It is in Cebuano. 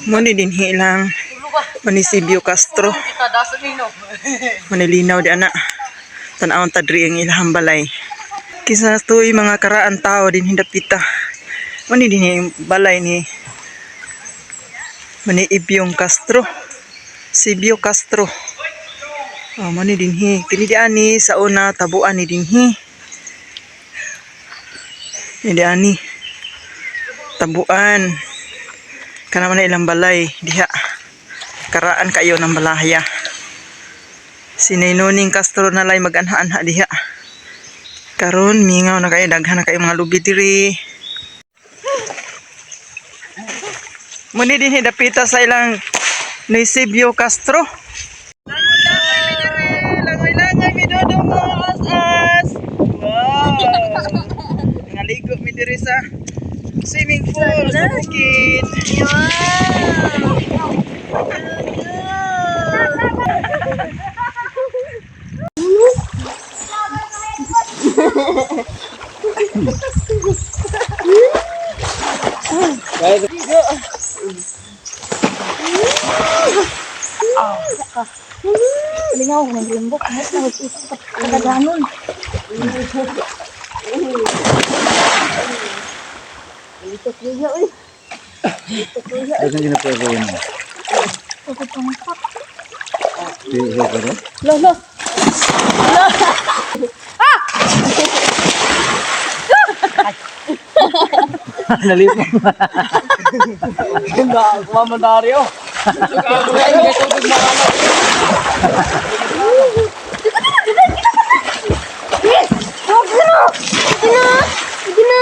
Mo ni dinhi lang munisipyo Castro. Manilinaw di ana. Tan-awon ta diri ang ilahang balay. Kisa tuy mga karaan tao din hindapita. Mo ni dinhi ang balay ni Maniibyong Castro. Sibyo Castro. Oh, mo ni dinhi. Kini di ani sa una tabuan ni dinhi. Ni di ani. Tabuan. Kana man na ilang balay diha. Karaan kayo ng balahya. Si Nuning Castro na lay mag-anha-anha diha. Karon mingaw na kayo, daghan na kayo mga lubi diri. Muni din hidapita sa ilang Nisibio Castro. Langoy-langoy mi diri, langoy-langoy mi dodong mga as-as. Wow. Naligo mi diri sa swimming pool sa bukid. Lingaw ko ng limbok. Kahit na kagadanon. Dagan ginapwede yun. Di ba ro? Lolo. Nalipo. Sige na. Sige na.